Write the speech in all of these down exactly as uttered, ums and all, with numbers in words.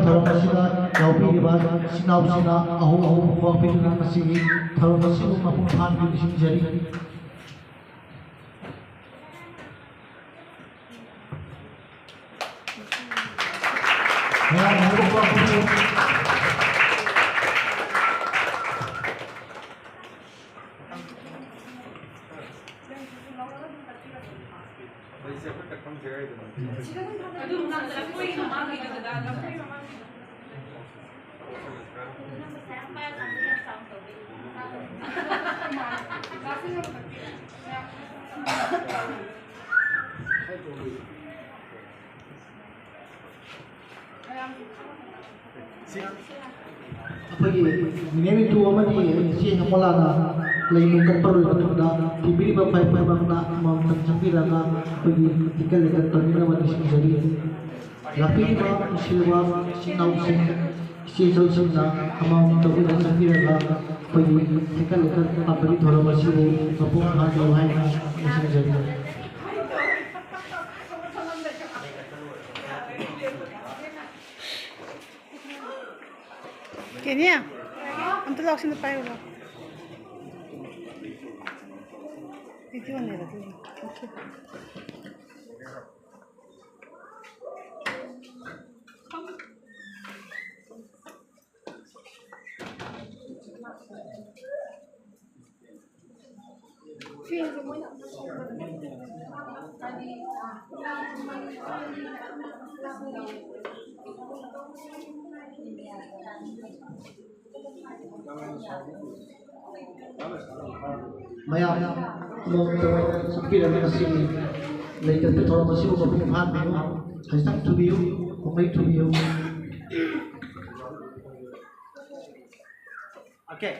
ꯊꯧꯔꯝ ꯑꯁꯤꯗ ꯌꯥꯎꯕꯤꯔꯤꯕ ꯏꯆꯤꯟ ꯏꯅꯥꯎꯁꯤꯡꯅ ꯑꯍꯧ ꯑꯍꯧꯕ ꯄꯥꯎꯄꯤꯗꯨꯅ ꯉꯁꯤꯒꯤ ꯊꯧꯔꯝ ꯑꯁꯤꯕꯨ ꯃꯄꯨꯡ ꯐꯥꯍꯟꯕꯤꯕ ꯅꯤꯡꯁꯤꯡꯖꯔꯤ꯫ ꯃꯌꯥꯝ ꯑꯍꯧꯕ ꯄꯥꯎꯄꯤꯗꯨ꯫ ꯑꯩꯈꯣꯏꯒꯤ ꯅꯦꯅꯦ ꯃꯤꯇꯨ ꯑꯃꯗꯤ ꯏꯆꯦ ꯍꯦꯃꯣꯂꯥꯅ ꯂꯩ ꯅꯣꯡ ꯀꯠꯄ ꯂꯣꯏꯔꯕ ꯃꯇꯨꯡꯗ ꯄꯤꯕꯤꯔꯤꯕ ꯐꯥꯏ ꯄꯨꯝꯅꯃꯛꯅ ꯑꯃꯃꯝꯇꯪ ꯆꯪꯕꯤꯔꯒ ꯑꯩꯈꯣꯏꯒꯤ ꯇꯤꯀꯦꯠ ꯂꯩꯀꯠ ꯇꯧꯕꯤꯅꯕ ꯅꯤꯡꯁꯤꯡꯖꯔꯤ꯫ ꯂꯥꯛꯄꯤꯔꯤꯕ ꯅꯨꯡꯁꯤꯔꯕ ꯏꯆꯤꯟ ꯏꯅꯥꯎꯁꯤꯡ, ꯏꯆꯦ ꯏꯆꯜꯁꯤꯡꯅ ꯑꯃꯃꯝ ꯇꯧꯕꯤꯔ ꯆꯪꯕꯤꯔꯒ ꯑꯩꯈꯣꯏꯒꯤ ꯇꯤꯀꯦꯠ ꯂꯩꯀꯠ ꯇꯝꯕꯒꯤ ꯊꯧꯔꯝ ꯑꯁꯤꯕꯨ ꯃꯄꯨꯡ ꯐꯥꯍꯟꯕꯤꯌꯨ ꯍꯥꯏꯅ ꯅꯤꯡꯁꯤꯡꯖꯔꯤ꯫ ꯀꯦꯅꯤꯌꯥ, ꯑꯝꯇ ꯂꯥꯎꯁꯤꯅ ꯄꯥꯏꯔꯨꯔꯣ꯫ ꯚꯤꯗꯤꯑꯣꯅꯦꯕ ꯑꯗꯨꯒꯤ꯫ ꯃꯌꯥꯝ ꯑꯃꯃꯝꯇ ꯆꯠꯄꯤꯔꯒ ꯉꯁꯤꯒꯤ ꯂꯩꯇꯠꯄ ꯊꯧꯔꯝ ꯑꯁꯤꯕꯨ ꯃꯄꯨꯡ ꯐꯥꯍꯟꯕꯤꯌꯨ꯫ ꯈꯖꯤꯛꯇꯪ ꯊꯨꯕꯤꯌꯨ, ꯈꯣꯡꯂꯩ ꯊꯨꯕꯤꯌꯨ꯫ Okay.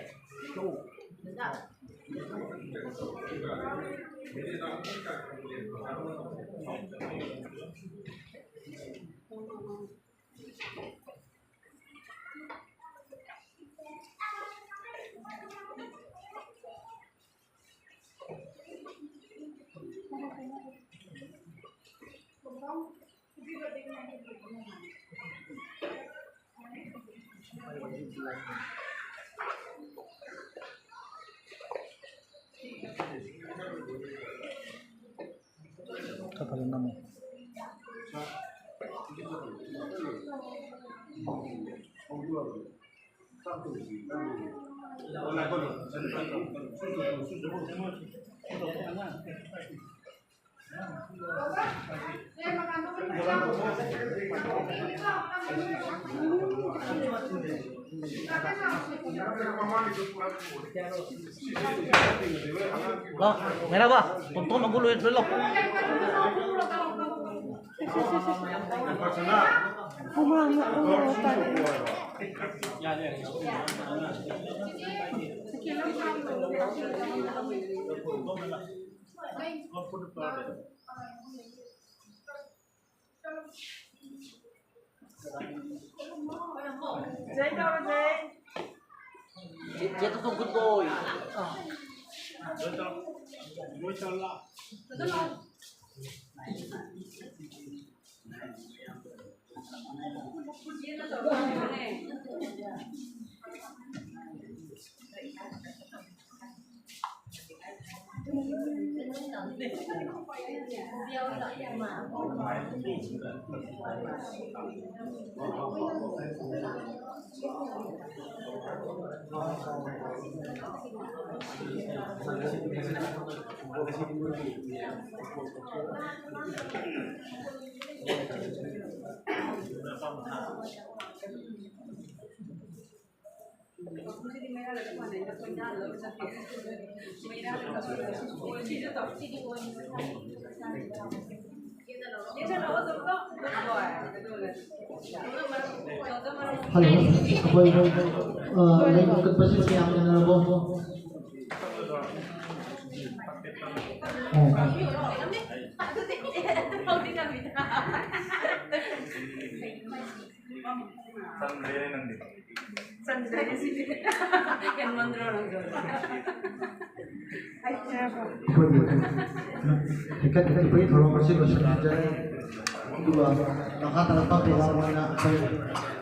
ꯈꯔ ꯐꯖꯅ ꯅꯝꯃꯣ꯫ ꯂꯥꯎ, ꯃꯩꯔꯥꯕ, ꯇꯣꯝ ꯇꯣꯝ ꯑꯪꯒꯨꯔ ꯂꯣꯏ, ꯂꯣꯏ ꯂꯥꯎ꯫ ꯍꯨꯃꯥꯡꯅ ꯑꯣꯔꯣ ꯇꯥꯔꯦ꯫ Jai Tara Jai. Jai Tara, good boy. Hello, ꯑꯩꯈꯣꯏ, ꯑ, ꯂꯩ ꯀꯠꯄꯁꯤ ꯃꯌꯥꯝ ꯌꯥꯅꯔꯕꯣ? ꯑꯣ꯫ ꯆꯟꯗ꯭ꯔꯦꯅꯦ ꯅꯪꯗꯤ꯫ ꯆꯟꯗ꯭ꯔꯦꯅꯦ ꯁꯤꯗꯤ꯫ ꯍꯦꯟꯃꯟꯗ꯭ꯔꯣ ꯅꯪꯁꯨ? ꯑꯩꯈꯣꯏꯒꯤ ꯍꯩꯀꯠ ꯍꯩꯀꯠꯄꯒꯤ ꯊꯧꯔꯝ ꯑꯁꯤ ꯂꯣꯏꯁꯤꯜꯂꯛꯑꯖꯔꯦ꯫ ꯑꯗꯨꯒ ꯃꯈꯥ ꯇꯥꯔꯛꯄ program ꯑꯣꯏꯅ ꯑꯩꯈꯣꯏ